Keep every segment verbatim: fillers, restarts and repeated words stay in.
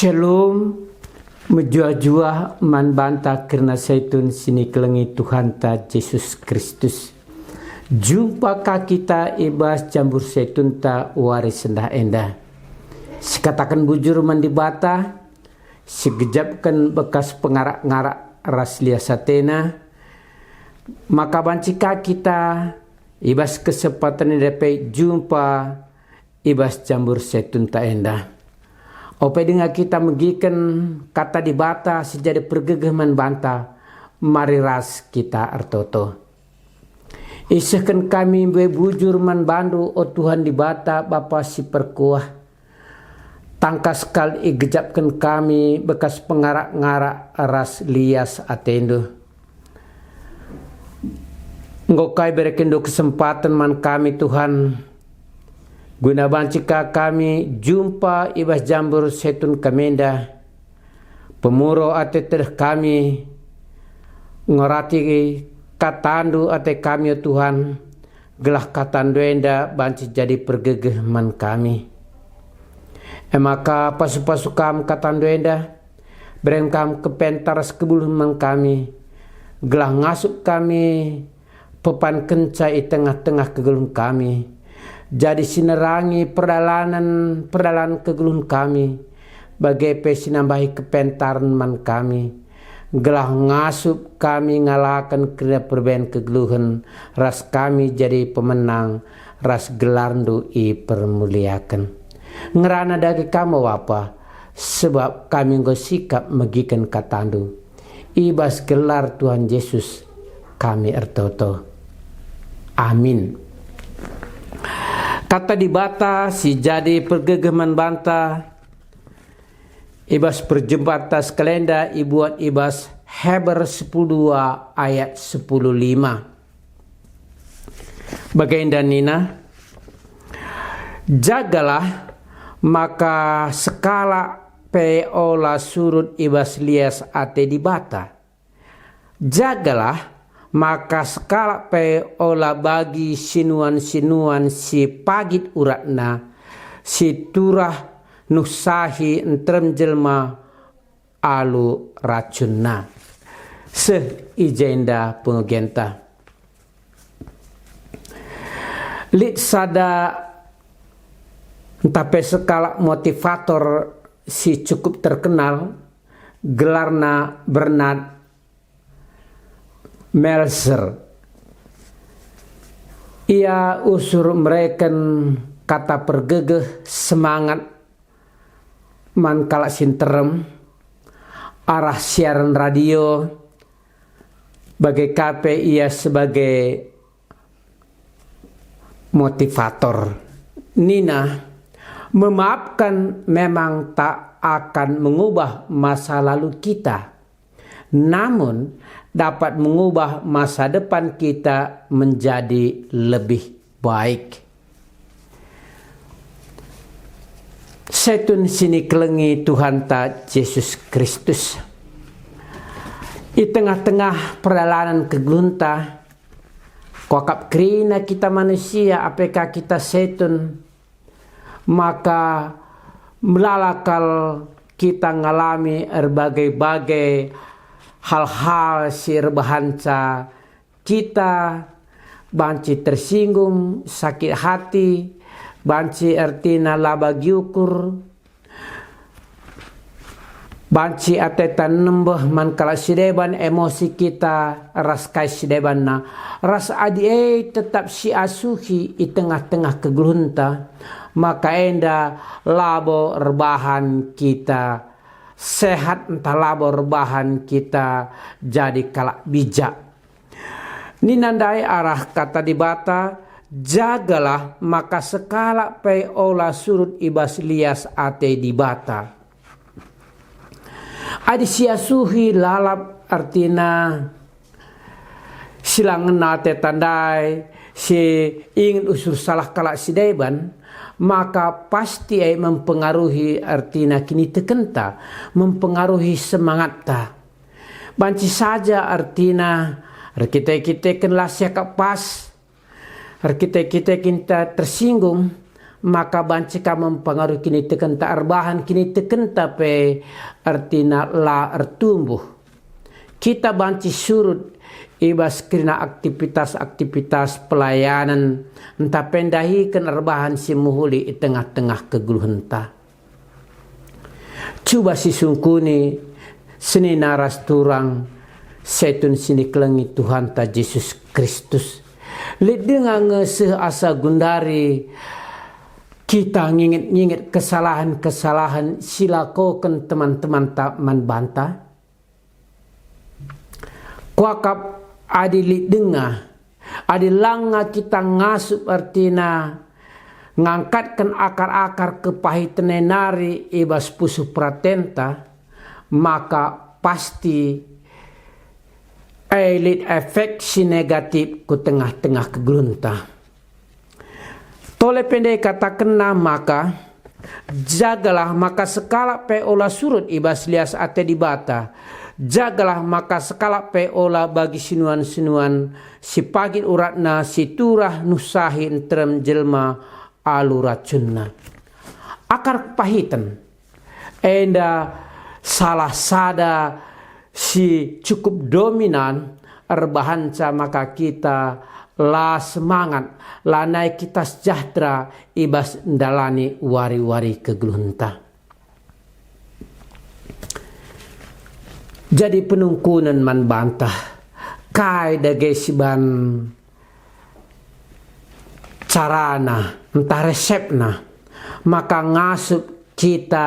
Shalom, mejuah-juah man banta kerna setun si nikelengi Tuhanta Jesus Kristus. Jumpa ka kita i bas jambur setunta wari sendah enda. Sikataken bujur man Dibata, sigejapken bekas pengarak-ngarak ras lias atena, maka banci ka kita i bas kesempaten enda pe jumpa i bas jambur setunta enda. Ope denga kita megiken Kata Dibata si jadi pergegeh man banta, mari ras kita ertoto. Isehken kami mbue bujur man bandu, o Tuhan Dibata, Bapa si perkuah. Tangkas kal igejapken kami bekas pengarak-ngarak ras lias atendu. Enggo ka iberekenndu kesempaten man kami, Tuhan, guna banci ka kami jumpa i bas jambur setun kami enda. Pemuro ate tedeh kami, ngorati katandu ate kami, o Tuhan, gelah katandu enda banci jadi pergegeh man kami. E maka pasu-pasu kam katandu enda, beren kam kepentar ras kegeluhen man kami, gelah ngasup kami pepankenca i tengah-tengah kegeluhen kami, jadi si nerangi perdalanen-perdalanen kegeluhen kami, bage pe si nambahi kepentaren man kami, gelah ngasup kami ngalaken kerina perbahan kegeluhen, ras kami jadi pemenang, ras gelarndu ipermuliaken. Ngerana dage kam, o Bapa, sebab kami enggo sikap megiken katandu. I bas gelar Tuhan Jesus kami ertoto. Amin. Kata Dibata si jadi pergegeh man banta i bas perjumpanta sekalenda ibuat i bas Heber sepuluh dua ayat sepuluh lima. Bagenda nina, "Jagalah maka sekalak pe ola surut i bas lias ate Dibata. Jagalah maka sekalak pe ola bagi sinuan-sinuan si pagit uratna, si turah nuhsahi nterem jelma alu racunna." Seh i jenda pengogenta. Lit sada ntah pe sekalak motivator si cukup terkenal, gelarna Bernard Meltzer. Ia usur mereken kata pergegeh, semangat man kalak si nterem arah siaran radio, bage ka pe ia sebagai motivator. Nina, "Memaafkan memang tak akan mengubah masa lalu kita, namun dapat mengubah masa depan kita menjadi lebih baik." Setun si nikelengi Tuhanta Jesus Kristus. I tengah-tengah perdalanen kegeluhenta, kuakap kerina kita manusia, ape ka kita setun, maka melala kal kita ngalami erbagai-bagai hal-hal si erbahanca kita banci tersinggung, sakit hati, banci ertina la bagi ukur, banci ateta nembeh man kalak si deban, emosi kita ras kai si debanna, ras adi e tetap siasuhi i tengah-tengah kegeluhenta, maka enda labo erbahan kita sehat ntah labo erbahan kita jadi kalak bijak. Nina ndai arah Kata Dibata, "Jagalah maka sekalak pe ola surut i bas lias ate Dibata." Adi siasuhi lalap, ertina si la ngena ateta ndai, si ingin usur salah kalak si deban, maka pasti e mempengaruhi, ertina kinitekenta, mempengaruhi semangatta. Banci saja ertina erkite-kiteken la siakap pas, erkite-kiteken kita tersinggung, maka banci ka mempengaruhi kinitekenta, erbahan kinitekenta pe ertina la ertumbuh. Kita banci surut i bas kerina aktivitas-aktivitas pelayanen ntah pe ndahiken erbahan si mehuli i tengah-tengah kegeluhenta. Cuba sisungkuni senina ras turang setun si nikelengi Tuhanta Jesus Kristus. Lit denga nge seh asa gundari kita nginget-nginget kesalahen-kesalahen si lakoken teman-temanta man banta? Kuakap adi lit denga, adi langa kita ngasup ertina ngangkatken akar-akar kepahiten e nari i bas pusuh peratenta, maka pasti e lit efek si negatif ku tengah-tengah kegeluhenta. Tole pe ndai katakenna maka, jagalah maka sekalak pe ola surut i bas lias ate Dibata. Jagalah maka sekalak pe ola bagi sinuan-sinuan si pagit uratna si turah nuhsahi nterem jelma alu racunna. Akar kepahiten. Enda salah sada si cukup dominan erbahanca maka kita la semangat, lanai kita sejahtera i bas ndalani wari-wari kegeluhenta. Jadi penungkunen man banta, kai dage siban carana ntah resepna maka ngasup kita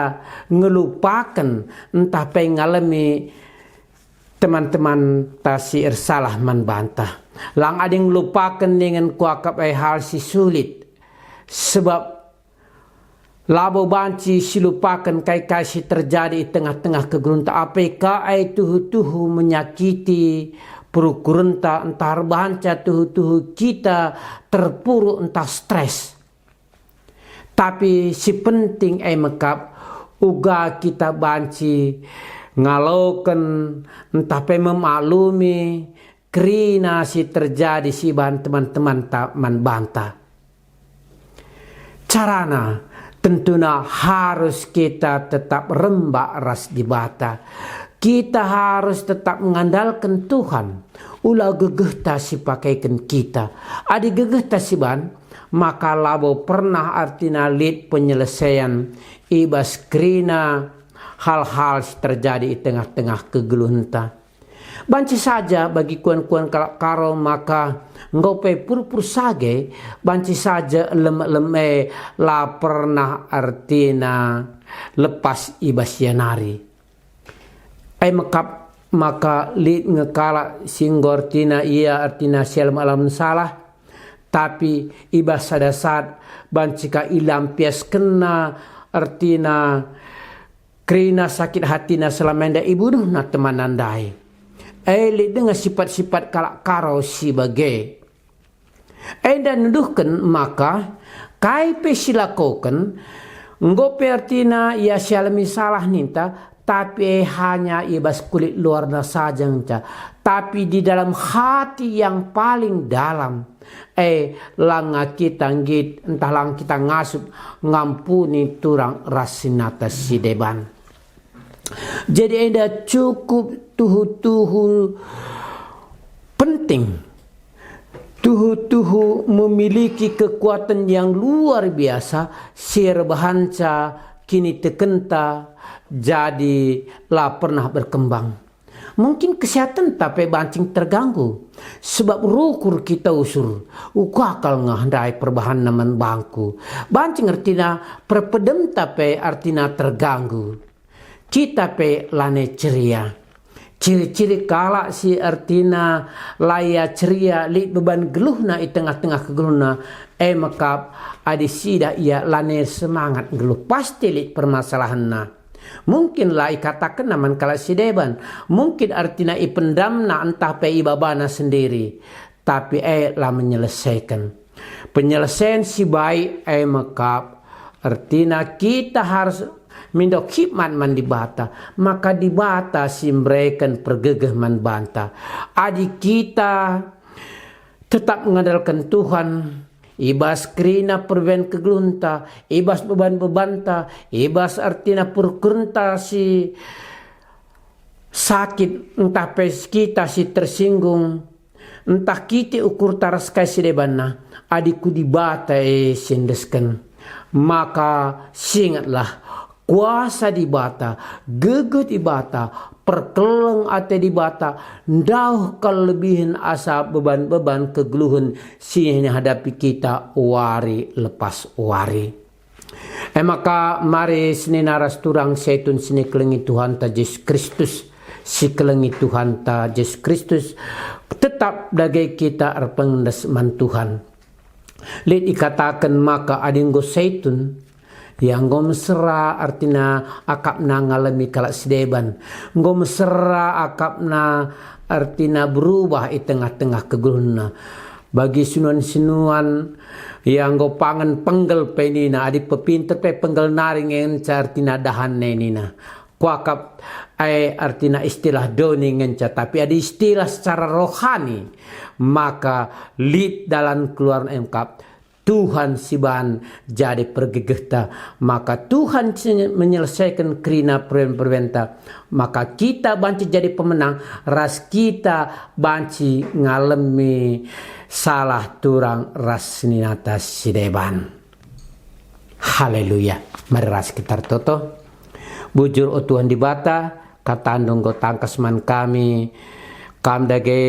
ngelupaken ntah pe ngalemi teman-temanta si ersalah man banta. Lang adi ngelupaken dingen kuakap e hal si sulit, sebab labo banci silupaken kai-kai si terjadi i tengah-tengah kegeluhenta, apai ka e tuhu-tuhu menyakiti perukurenta ntah erbahanca tuhu-tuhu kita terpuruk ntah stres. Tapi si penting e mekap, uga kita banci ngaloken ntah pe memaklumi kerina si terjadi si ibahan teman-temanta man banta. Carana, tentuna harus kita tetap rembak ras Dibata. Kita harus tetap mengandalken Tuhan. Ula gegehta si pakaiken kita. Adi gegehta siban, maka labo pernah artina lit penyelesaian i bas kerina hal-hal si terjadi i tengah-tengah kegeluhenta. Banci saja bagi kuan-kuan kalak Karo maka enggo pe purpur sage, banci saja elem-elem e la pernah ertina lepas i bas ia nari. E mekap maka lit nge kalak si enggo ertina ia ertina si alam-alam salah, tapi i bas sada saat banci ka ilampiaskenna ertina kerina sakit hatina selama enda ibunuhna temanna ndai. E lit denga sipat-sipat kalak Karo si bage. Enda nuduhken maka kai pe si lakoken, enggo pe ertina ia si alemi salah ninta, tapi e hanya i bas kulit luarna saja ngenca, tapi di dalam hati yang paling dalam, e langa kita nggit ntah lang kita ngasup ngampuni turang ras si nata si deban. Jadi enda cukup tuhu-tuhu penting. Tuhu-tuhu memiliki kekuatan yang luar biasa si erbahanca kinitekenta jadi la pernah berkembang. Mungkin kesehatenta pe banci terganggu, sebab rukur kita usur, uga kal nge ndai perbahanna man bangku. Banci ertina perpedementa pe artina terganggu. Kita pe lanai ceria. Ciri-ciri kalak si ertina la ia ceria lit beban geluhna i tengah-tengah kegeluhna, e mekap adi sidah ia lanai semangat nggeluh, pasti lit permasalahenna. Mungkin la ikatakenna man kalak si deban, mungkin ertina ipendamna ntah pe ibabana sendiri, tapi e la menyelesaiken. Penyelesaian si baik e mekap, ertina kita harus mindo khidmat man Dibata, maka Dibata si mbereken pergegeh man banta. Adi kita tetap mengandalken Tuhan, i bas kerina perbahan kegeluhenta, i bas beban-bebanta, i bas ertina purkurenta si sakit, ntah pe kita si tersinggung, ntah kitik ukurta ras kai si debanna, adi ku Dibata e si endesken, maka singetlah, kuasa Dibata, gegeh Dibata, perkeleng ate Dibata, ndauh kal lebihen asa beban-beban kegeluhen si nihadapi kita wari lepas wari. E maka mari senina ras turang Saitun si nikelengi Tuhanta Jesus Kristus, si kelengi Tuhanta Jesus Kristus, tetap dage kita erpengendes man Tuhan. Lit ikataken maka adi enggo Saitun, ia enggo mesera ertina akapna ngalemi kalak si deban, enggo mesera akapna ertina berubah i tengah-tengah kegeluhenna. Bagi sinuan-sinuan, ia enggo pangen penggel pe nina, adi pepinter pe penggel nari ngenca ertina dahan e nina. Kuakap e ertina istilah doni ngenca, tapi adi istilah secara rohani, maka lit dalan keluarna e kap. Tuhan si ban jadi pergegehta, maka Tuhan si menyelesaiken kerina perbahan-perbahanta, maka kita banci jadi pemenang ras kita banci ngalemi salah turang ras seninata si deban. Haleluya. Mari ras kita ertoto. Bujur, o Tuhan Dibata, kataNdu enggo tangkas man kami. Kam dage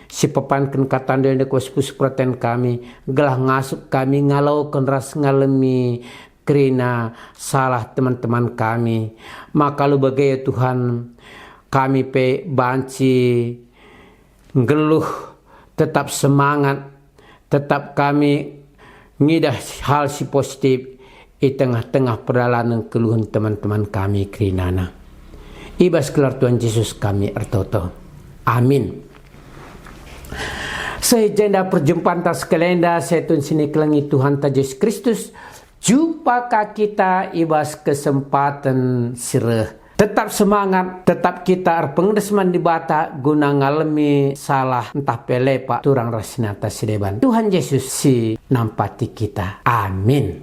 si pepanken kataNdu enda ku bas pusuh peraten kami, gelah ngasup kami ngaloken ras ngalemi kerina salah teman-teman kami. Maka alu bage, ya Tuhan, kami pe banci nggeluh, tetap semangat, tetap kami ngidah hal si positif i tengah-tengah perdalanen keluhen teman-teman kami kerinana. I bas gelar Tuhan Jesus kami ertoto. Amin. Seh jenda perjumpanta sekali enda, Saitun si nikelengi Tuhanta Jesus Kristus, jumpa ka kita i bas kesempaten si reh. Tetap semangat, tetap kita erpengendes man Dibata guna ngalemi salah ntah pe lepak turang ras seninata si deban. Tuhan Jesus si nampati kita. Amin.